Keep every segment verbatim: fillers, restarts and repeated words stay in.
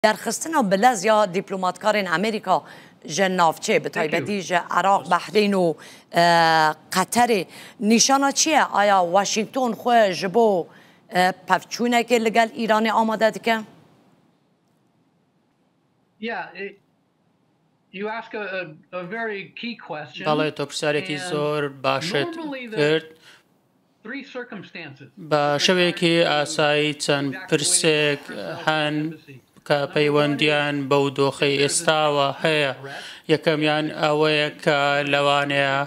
Derxistina bilez ya dîplomatkarên Amerîka ji navçê, bi taybetî ji Iraq, Behrîn û, e, Qeterê, nîşana çi ye? Aya Washington xwe ji bo, e, pevçûnekê li gel Îranê amade dike? Yeah, it, you ask a, a, a very key question. بەڵێ، تۆ پرسیارێکی And زۆر باشت normally the کرد. Three circumstances. بە شێوەیەکی ئاسایی چەند پرسێک هەن کە پەیوەندیان بەو دۆخەی ئێستاوە هەیە. یەکەمیان ئەوەیە کە لەوانەیە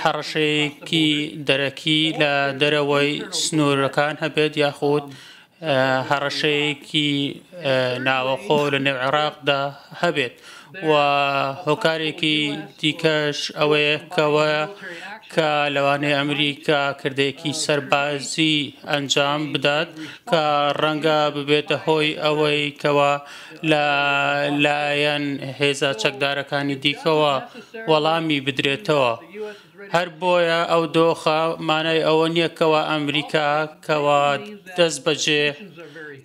هەڕەشەیەکی دەرەکی لە دەرەوەی سنوورەکان هەبێت، یاخود، ئە، هەڕەشەیەکی، ئە، ناوەخۆ لە نێو عێراقدا هەبێت. و هۆکارێکی دیکەش ئەوەیە کەوە کە لەوانەیە ئەمریکا کردێکی سەربازی ئەنجام بدات کە ڕەنگە ببێتە هۆی ئەوەی کەوە لە لایەن هێزە چەکدارەکانی دیکەوە وەڵامی بدرێتەوە. هەر بۆیە ئەو دۆخە مانای ئەوە نییە کەوا ئەمریکا کەوا دەست بەجێ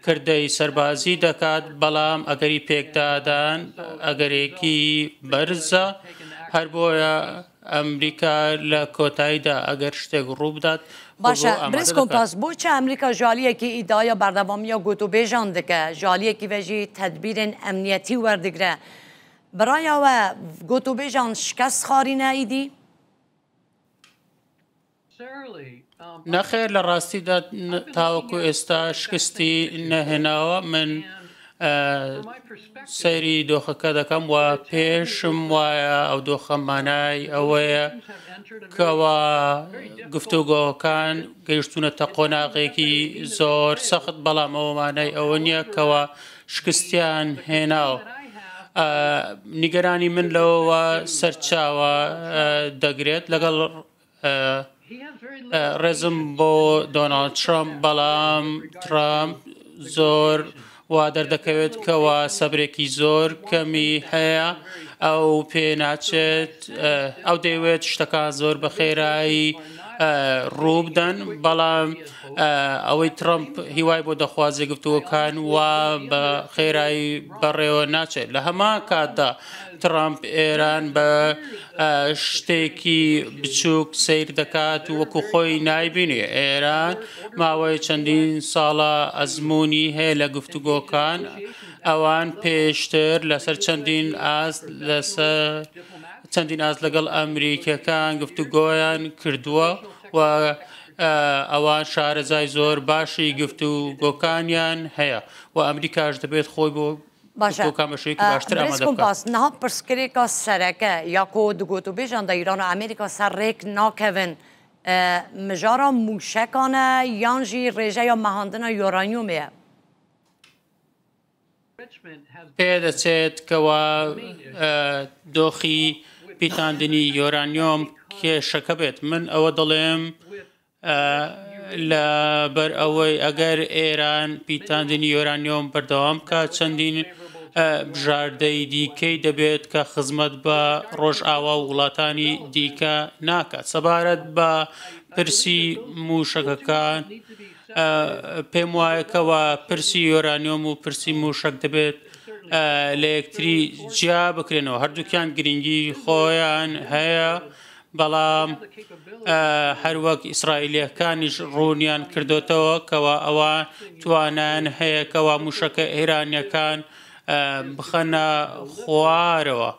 کردەی سەربازی دەکات، بەڵام ئەگەری پێکدادان ئەگەرێکی بەرزە. هەر بۆیە ئەمریکا لە کۆتاییدا ئەگەر شتێک ڕوو بدات، خۆ بۆ باشە، ئامادە برێز دەکات. کۆمپاس، بۆچی ئەمریکا ژالیەکی ئیدایا بەردەوامیە گوتوبێژان دکە، ژالیەکی vejî tedbîrên emniyetî werdigre? Biraya we, gotûbêjan şikest xwarîne îdî? نەخێر، لە ڕاستیدا ن-، تاوەکو ئێستا شکستی نەهێناوە. من، ئە، سەیری دۆخەکە دەکەم و پێشم وایە ئەو دۆخە مانای ئەوەیە کەوا گفتوگۆکان گەیشتونەتە قۆناغێکی زۆر سەخت، بەڵام ئەوە مانای ئەوە نییە کەوا شکستیان هێناوە. ئە، نیگەرانی من لەوەوە سەرچاوە، ئە، دەگرێت لەگەڵ، ئە، ئە، ڕێزم بۆ دۆناڵد ترامپ، بەڵام ترامپ زۆر وا دەردەکەوێت کەوا سەبرێکی زۆر کەمی هەیە. ئەو پێ ناچێت، ئە، ئەو دەیەوێت شتەکان زۆر بە خێرایی، ئە، ڕوو بدەن، بەڵام، ئە، ئەوەی ترامپ هیوای بۆ دەخوازێ گفتوگۆکان وا بە خێرایی بەڕێوە ناچێت. لە هەمان کاتدا ترامپ ئێران بە، ئە، شتێکی بچووک سیر دەکات و وەکو خۆی نایبینێ. ئێران ماوەی چەندین ساڵە ئەزموونی هەیە لە گفتوگۆکان. ئەوان پێشتر لەسەر چەندین ئاست، لەسەر چەندین ئاست لەگەڵ ئەمریکیەکان گفتوگۆیان کردووە و، ئە، ئەوان شارەزای زۆر باشی گفتوگۆکانیان هەیە و ئەمریکاش دەبێت خۆی بۆ باشە. گفتوگۆکان بە شێوەیەکی ئە، باشتر برێز ئامادە بکات. کۆمپاس، niha pirsgirêka sereke ya ku di gotûbêjan de Îran û Amerîka ser rêk nakevin، ئە، mijara mûşekan e yan jî rêjeya mehandina uranyumê ye؟ پێدەچێت کەوا، ئە، دۆخی پیتاندنی یۆرانیۆم کێشەکە بێت. من ئەوە دەڵێم، ئە، لە بەر ئەوەی ئەگەر ئێران پیتاندنی یۆرانیۆم بەردەوام بکات، چەندین، ئە، بژاردەی دیکەی دەبێت کە خزمەت بە ڕۆژئاوا و وڵاتانی دیکە ناکات. سەبارەت بە پرسی موشەکەکان، ئە، پێم وایە کەوا پرسی یۆرانیۆم و پرسی موشەک دەبێت، ئە، لە یەکتری جیا بکرێنەوە. هەردووکیان گرنگی خۆیان هەیە، بەڵام، ئە، هەروەک ئیسرائیلیەکانیش ڕوونیان کردوتەوە کەوا ئەوان توانان هەیە کەوا موشەکە ئێرانیەکان، ئە، بخەنە خوارەوە.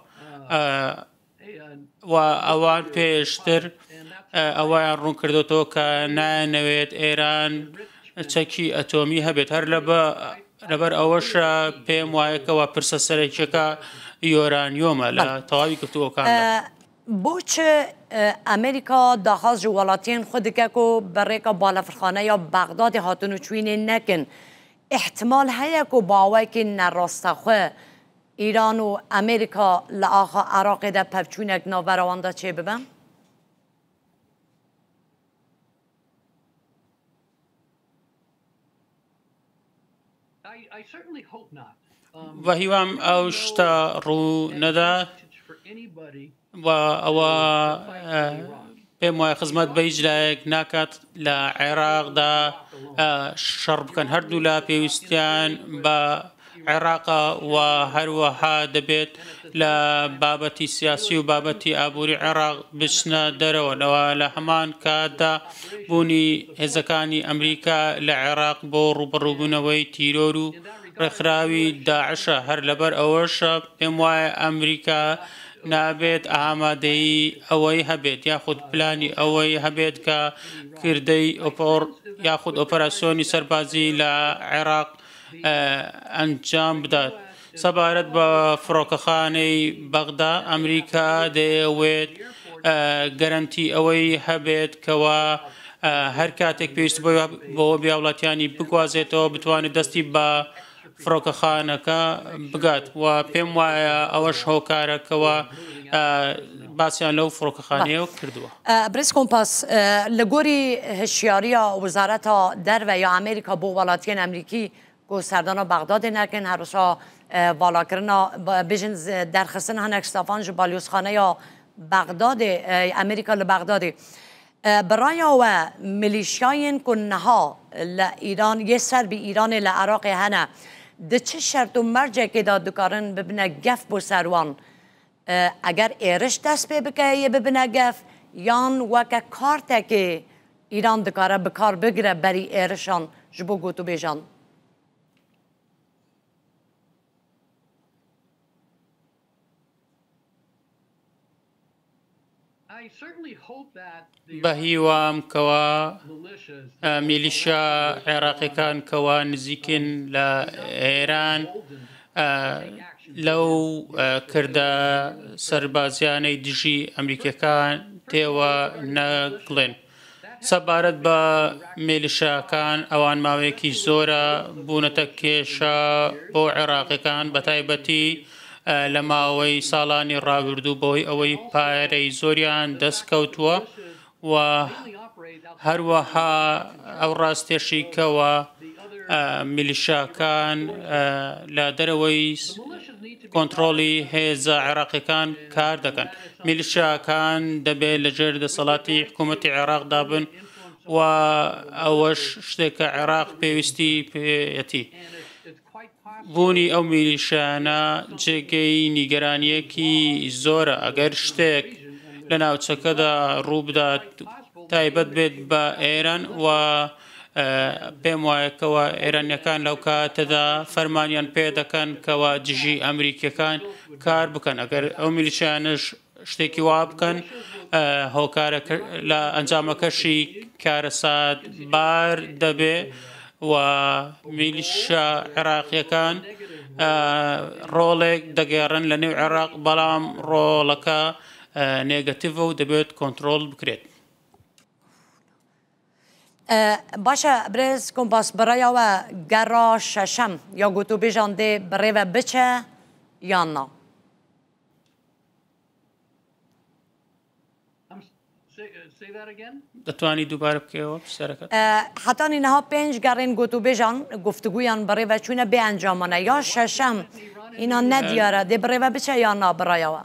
ئە، و ئەوان پێشتر، ئە، ئەوەیان ڕوون کردوتەوە کە نایەنەوێت ئێران چەکی ئەتۆمی هەبێت. هەر لەبە-، لەبەر ئەوەشە پێم وایە کەوا پرسە سەرەکیەکە یۆرانیۆمە لە بەڵێ. تەواوی گفتوگۆکاندا. ئە، بۆچی، ئە، ئەمریکا داخواز ji welatiyên xwe dike ku bi rêka balafirxaneya Bexdadê hatin û çûyînê nekin؟ Îhtimal heye ku bi awayekî nerastexwe Îran û Amerîka li axa Iraqê de pevçûnek navbera wan de çêbibe? و هیوام ئەو شتە ڕوو نەدا. و ئەوە، ئە، پێم وایە خزمەت بە هیچ لایەک ناکات لە عێراقدا، ئە، شەڕ بکەن. هەردوو لا پێویستیان بە عێراقە و هەروەها دەبێت لە بابەتی سیاسی و بابەتی ئابووری عێراق بچنە دەرەوە. لەوە لە هەمان کاتدا بوونی هێزەکانی ئەمریکا لە عێراق بۆ ڕوبەڕووبوونەوەی تیرۆر و ڕێکخراوی داعشە. هەر لەبەر ئەوەشە پێم وایە ئەمریکا نابێت ئامادەیی ئەوەی هەبێت یاخود پلانی ئەوەی هەبێت کە کردەی ئۆپۆر یاخود ئۆپەراسیۆنی سەربازی لە عێراق ئەنجام بدات. سەبارەت بە فڕۆکەخانەی بەغدا، ئەمریکا دەیەوێت گەرەنتی ئەوەی هەبێت کەوا هەر کاتێک پێویست بۆ بۆ بێ وڵاتیانی بگوازێتەوە، بتوانێت دەستی بە فڕۆکەخانەکە بگات و پێم وایە ئەوەش هۆکارەکەوە باسیان لەو فڕۆکەخانەیە کردووە. برێز کۆمپاس، لە گۆری هشیاریە وزارەتا دەرە یا ئەمریکا بۆ وڵاتیان ئەمریکی، کو سەردانە بەغدادێ نەکەن، هەروسا ڤالاکردنا بێژن دەرخستن هەنێک ستافان ji balyozxaneya Bexdadê, Amerîka li Bexdadê. Bi raya we milîşyayên ku niha li Îran yê ser bi Îranê li Iraqê hene, di çi şert û mercekê de dikarin bibine gef bo ser wan? Eger êriş dest pê bike yê bibine gef, yan weke kartekê Îran dikare bi kar bigire berî êrişan ji bo gotûbêjan? بە هیوام کەوا میلیشیا عێراقیەکان کەوا نزیکن لە ئێران لەو کردە سەربازیانەی دژی ئەمریکیەکان تێوە نەگڵێن. سەبارەت بە میلیشیاکان، ئەوان ماوەیەکی زۆرە بوونەتە کێشە بۆ عێراقیەکان، بە تایبەتی لە ماوەی ساڵانی ڕابردوو، بەوەی ئەوەی پارەی زۆریان دەست کەوتووە و هەروەها ئەو ڕاستێشی کەوە میلیشیاکان لە دەرەوەی کۆنترۆڵی هێزە عێراقیەکان کار دەکەن. میلیشیاکان دەبێت لە ژێر دەسەڵاتی حکوومەتی عێراقدا بن و ئەوەش شتێکە عێراق پێویستی پێەتی. بوونی ئەو میلیشیانە جێگەی نیگەرانیەکی زۆرە. ئەگەر شتێک لە ناوچەکەدا ڕوو بدات، تایبەت بێت بە ئێران و پێم وایە کەوا ئێرانیەکان لەو کاتەدا فەرمانیان پێ دەکەن کەوا دژی ئەمریکیەکان کار بکەن. ئەگەر ئەو میلیشیانەش شتێکی وا بکەن، هۆکارەکە لە ئەنجامەکەشی کارەسات بار دەبێ و میلیشیا عێراقیەکان ڕۆڵێک دەگێڕن لە نێو عێراق، بەڵام ڕۆڵەکە نێگەتیڤە و دەبێت کۆنترۆل بکرێت. Baş e, birêz Kompas, bi raya we gera şeşem ya gotûbêjan dê bi rê ve biçe yan na? دەتوانی دووبارە بکەیەوە پرسیارەکەت؟ Hetanî niha pênc gerên gotûbêjan, guftiguyan bi rê ve çûne bê encaman e. Ya şeşem îna ne diyar e, dê bi rê ve biçe yan na bi raya we?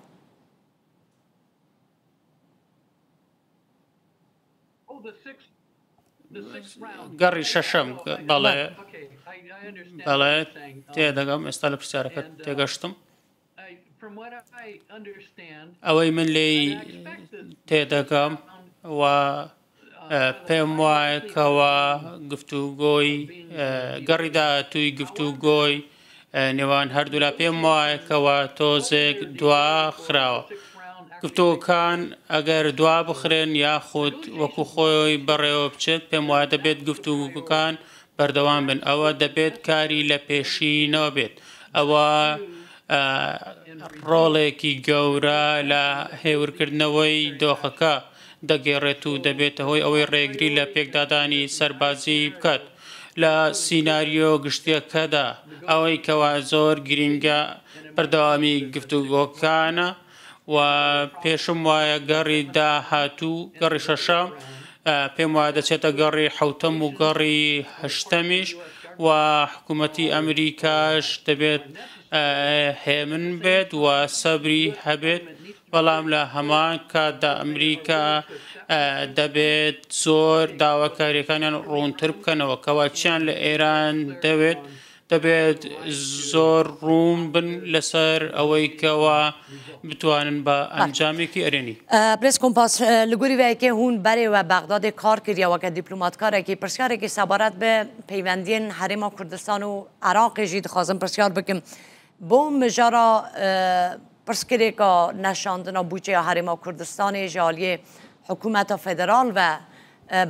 گەڕی شەشەم، بەڵێ. بەڵێ، تێدەگەم، ئێستا لە پرسیارەکەت تێگەشتم. ئەوەی من لێی تێدەگەم و پێم وایە کەوا گفتوگۆی گەڕی داهاتووی گفتوگۆی نێوان هەردوولا پێم وایە کەوا تۆزێک دوا خراوە. گفتوگۆکان ئەگەر دوا بخرێن یاخود وەکو خۆی بەڕێوە بچێت، پێم وایە دەبێت گفتوگۆکان بەردەوام بن. ئەوە دەبێت کاری لە پێشینەوە بێت. ئەوە ڕۆڵێکی گەورە لە هێورکردنەوەی دۆخەکە دەگەڕێت و دەبێتە هۆی ئەوەی ڕێگری لە پێکدادانی سەربازی بکات. لە سیناریۆ گشتیەکەدا ئەوەی کەوا زۆر گرینگە بەردەوامی گفتوگۆکانە و پێشم وایە گەڕی داهاتوو، گەڕی شەشەم، پێم وایە دەچێتە گەڕی حەوتەم و گەڕی هەشتەمیش و حکوومەتی ئەمریکاش دەبێت هێمن بێت و سەبری هەبێت، بەڵام لە هەمان کاتدا ئەمریکا دەبێت زۆر داواکاریەکانیان ڕوونتر بکەنەوە کەوا چیان لە ئێران دەوێت. دەبێت زۆر ڕوون بن لەسەر ئەوەی کەوا بتوانن بە ئەنجامێکی ئەرێنی. برێز کۆمپاس، لە گوری وەیەکێ هون بەرێ وە بەغدادێ کار کردیە وەکە دیپلوماتکارێکی، پرسیارێکی سەبارەت بە پەیوەندیên هەرێما کوردستان و عێراقێ ژی دخوازم پرسیار بکم. بۆ مژارا پرسکرێکا نەشاندنا بودجەیە هەرێما کوردستانê ji aliyê hikûmeta federal ve,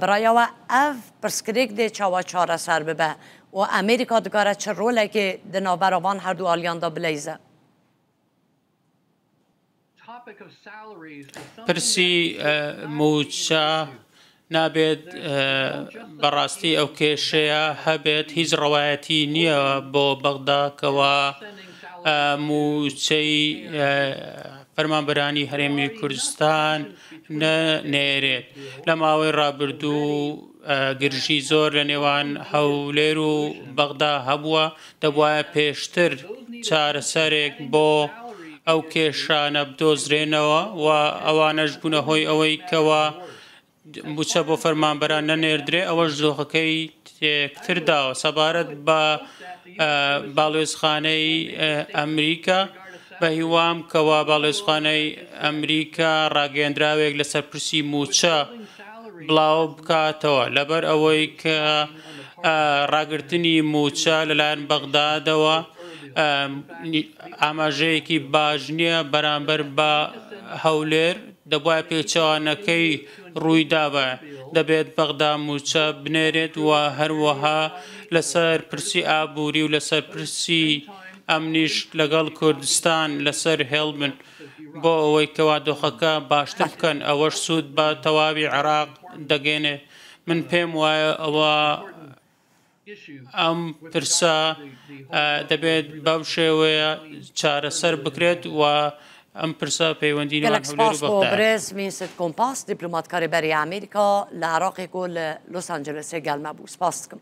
bi raya we ev pirsgirêk dê çawa çareser bibe û Amerîka dikare çi rolekê di navbera van herdu aliyan de bileyze? پرسی موچە نابێت بەڕاستی ئەو کێشەیە هەبێت. هیچ ڕەوایەتی نییە بۆ بەغدا کەوا موچەی فەرمانبەرانی هەرێمی کوردستان نەنێرێت. لە ماوەی ڕابردوو گرژی زۆر لە نێوان هەولێر و بەغدا هەبووە، دەبوایە پێشتر چارەسەرێک بۆ ئەو کێشانە بدۆزرێنەوە و ئەوانەش بوونە هۆی ئەوەی کەوا موچە بۆ فەرمانبەران نەنێردرێ. ئەوەش زۆخەکەی تێکتر داوە سەبارەت بە باڵێزخانەی ئەمریکا. بە هیوام کەوا باڵێزخانەی ئەمریکا ڕاگەیەندراوێک لەسەر پرسی موچە بڵاو بکاتەوە، لەبەر ئەوەی کە ڕاگررتنی موچە لەلایەن بەغدادەوە ئاماژەیەکی باش نییە بەرامبەر بە هەولێر. دەبواە پێچەوانەکەی ڕوویدابە. دەبێت بەغدا موچە بنێرێت و هەروەها لەسەر پرسی ئابووری و لەسەر پرسی ئەمنیش لەگەڵ کوردستان لەسەر هێڵ بن بۆ ئەوەی کەوا دۆخەکە باشتر بکەن. ئەوەش سوود بە تەواوی عێراق دەگەێنێ. من پێم وایە ئەوە ئەم پرسە دەبێت بەو شێوەیە چارەسەر بکرێت و ئەم پرسە پەیوەندی نێوان هەولێر و بەغدایە. Gelek spas bo birêz Vincent Kompas, dîplomatkarê berê Amerîka li Iraqê ku li Los Angelesê gel me bû. Spas dikim.